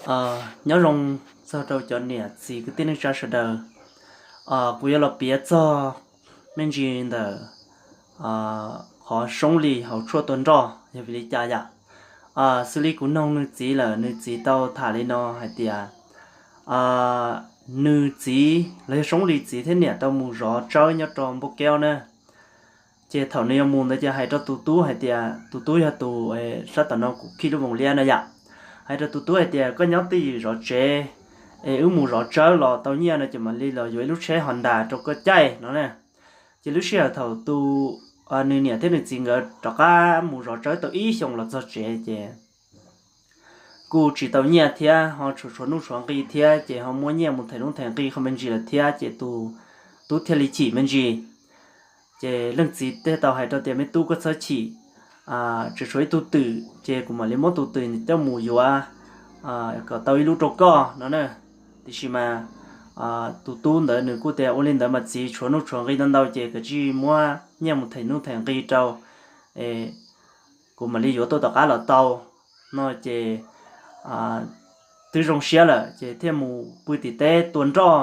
Nyob zoo txog rau cov niam txiv kwv tij neej tsa sawv daws. Kuv yuav los piav txog me ntsis ntawm qhov Soob Lis haus tshuaj tua nroj yog vim li cas yam. Xws li kuv noog nws txiv lawm, nws txiv tau tham li no hais tias nws txiv los yog Soob Lis txiv thiab niam tau mus zov tsawb nyob rau Npauj Keub na. Ces thaum nws yuav mus ntawd ces hais rau tus tub hais tias, tus tub yog tus sab tom no kuv khij lub voos liab no yam, hais rau tus tub hais tias koj nyob twj ywm zov tsev, es wb mus zov tsawb los tau nyiaj no ces mam li los yuav ib lub tsheb Honda rau koj caij no na. Ces lub sij hawm thaum tus, nws niam thiab nws txiv nkawd rov qab mus zov tsawb tau ib xyoos los txog tsev ces kuj tsis tau nyiaj thiab ho tshuav tshuav nuj tshuav nqi thiab ces ho muab nyiaj mus them nuj them nqi qhov me ntsis lawm thiab ces tus tub thiaj li chim me ntsis. Ces leej txiv thiaj tau hais rau tias me tub koj txhob chim, tseem tshuav ib tug twm ces kuv mam li muab tus twm coj mus yuav kom tau ib lub rau koj no na. Tiam sis mas tus tub ntawd nws kuj tias ua li ntawd mas txiv, tshuav nuj tshuav nqi ntau ntau ces koj cia li muab nyiaj mus them nuj them nqi rau kuv mam li yuav tuaj tom qab los tau no ces twb zoo siab lawm ces thiaj mus pw tim teb tua nroj.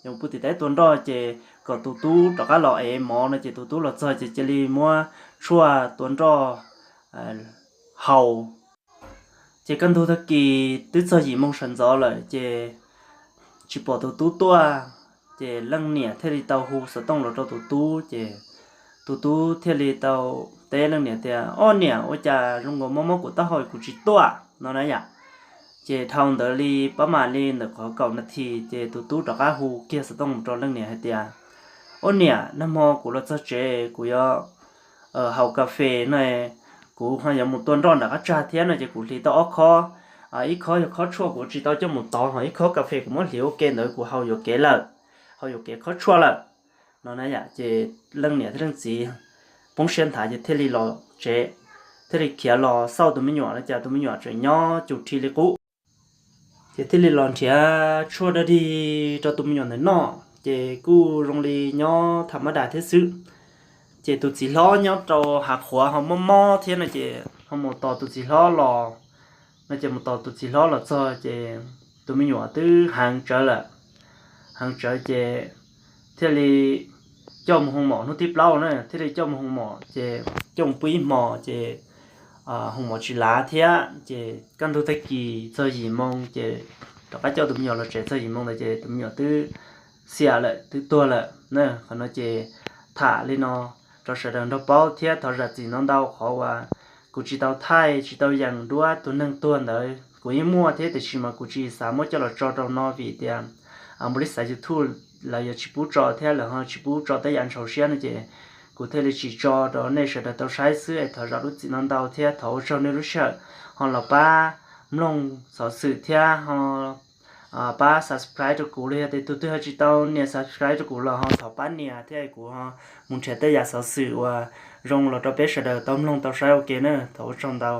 Ces mus pw tim teb tua nroj ces kom tus tub rov qab los ev mov no ces tus tub los txog ces cia li muab tshuaj tua nroj haus. Ces kaj ntug tag kis twb txog yim moo sawv ntxov lawm ces tsis pom tus tub tuaj. Ces leej niam thiaj li tau hu xov tooj los rau tus tub ces tus tub thiaj li tau teb leej niam tias ob niam, ua cas zoo nkaus mob mob kuv taub hau kuv tsis tuaj no na yam. Ces dhau ntawd li pab mam li ntawm qhov kaum nas this ces tus tub rov qab hu kiag xov tooj mus rau leej niam hais tias ob niam, nag hmo kuv los txog tsev kuv yuav haus kas fes no, kuv ho yuav mus tua nroj nram qab tsag thiab no ces kuv hliv tau ob khob. Ib khob yog khob tshuaj kuv tsis tau coj mus tov, ho ib khob kas fes kuv muab hliv ua ke ntawd kuv haus yuam kev lawm, haus yuam kev khob tshuaj lawm no na yam. Ces leej niam thiab leej txiv poob siab nthav ces thiaj li los tsev, thiaj li khiav los xauj tus me nyuam no ces tus me nyuam tseem nyob cum rhi li qub. Ces thiaj li los nrhiav tshuaj dog dig rau tus me nyuam ntawd noj ces kuj zoo li nyob tham mab das thiab xwb. Ces tus txiv hlob nyob rau hav qhuav ho mob mob thiab no ces ho mus tos tus txiv hlob los no ces mus tos tus txiv hlob los txog ces tus me nyuam twb heev tsawv lawm. Heev tsawv ces thiaj li coj mus hoo mom hnub thib plaub na, thiaj li coj mus hoo mom ces coj mus pw ib hmo ces hoo mom tsis lav thiab ces kaj ntug tag kis txog yim moo ces rov qab coj tus me nyuam los tsev txog yim moo ntawd ces tus me nyuam twb xiam lawm, twb tuag lawm na. Qhov no ces tham li no rau sawv daws nrog paub thiab thov zam txim ntau ntau qhov uas kuv tsis tau thaij tsis tau yeem duab tus neeg tuag ntawd. Kuv yeej muaj thiab tiam sis mas kuv tsis xav muab coj los tso rau no vim tias npaum li xav YouTube lawv yuav tsis pub tso thiab lawv ho tsis pub tso tej yam ntxhov siab no ces kuv thiaj li tsis tso rau nej sawv daws tau saib xwb es thov zam lub txim ntau ntau thiab thov ua tsaug nej lub sij hawm ho los pab mloog xov xwm thiab ho pab subscribe rau kuv los yog tias tus twg ho tsis tau nias subscribe rau kuv los ho thov pab nias thiab kuv ho mus nrhiav tej yam xov xwm uas zoo los rau peb sawv daws tau mloog tau saib ua ke na. Thov ua tsaug ntau.